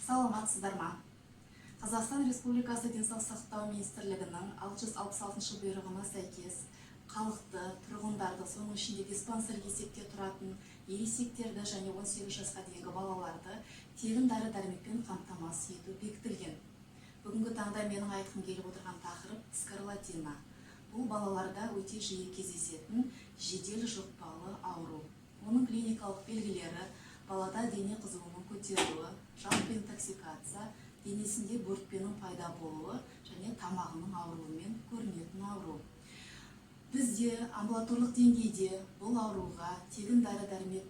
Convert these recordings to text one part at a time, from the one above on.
Саламатсыздар ма? Қазақстан Республикасы Денсаулық сақтау министрлігінің 666 бұйрығына сәйкес, халықты, тұрғындарды, соның ішінде диспансерлік есепте тұратын ересектерді және 18 жасқа дейінгі балаларды тегін дәрі-дәрмекпен қамтамасыз ету бекітілген. Бүгінгі таңда менің айтқым келіп отырған тақырып – скарлатина. Бұл балаларда өте жиі кездесетін жедел жұқпалы ауру. Оның клиникалық белгілері: балада дене қызуының көтерілуі, жалпы интоксикация, денесінде бөртпенің пайда болуы және тамағының ауруымен көрінетін ауру. Бізде амбулаторлық деңгейде бұл ауруға тегін дәрі-дәрмек,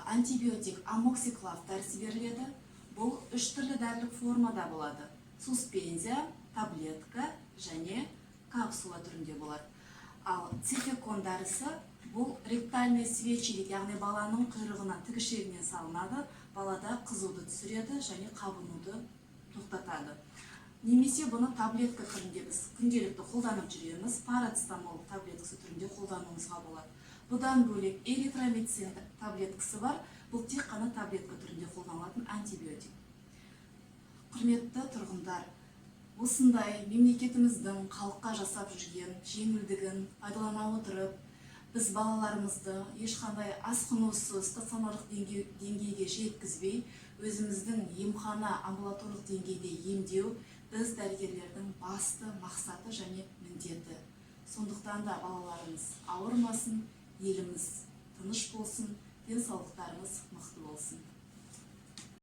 антибиотик амоксиклав дәрісі беріледі. Бұл үш түрлі дәрілік формада болады: суспензия, таблетка және капсула түрінде болады. Ал цефекон дәрісі, бұл ректальный свечи дейді, яғни баланың құйрығына, тік ішегінен салынады, балада қызуды түсіреді және қабынуды тоқтатады. Немесе бұны таблетка түрінде біз күнделікті қолданып жүреміз, парацетамол таблеткасы түрінде қолдануымызға болады. Бұдан бөлек эритромицин таблеткасы бар, бұл тек қана таблетка түрінде қолданылатын антибиотик. Құрметті тұрғындар, осындай мемлекетіміздің халыққа жасап жүрген жеңілдігін пайдалана отырып, біз балаларымызды ешқандай асқынусыз стационарлық деңгейге жеткізбей, өзіміздің емхана, амбулаторлық деңгейде емдеу – біз, дәрігерлердің басты мақсаты және міндеті. Сондықтан да балаларымыз ауырмасын, еліміз тыныш болсын, денсаулықтарыңыз мықты болсын.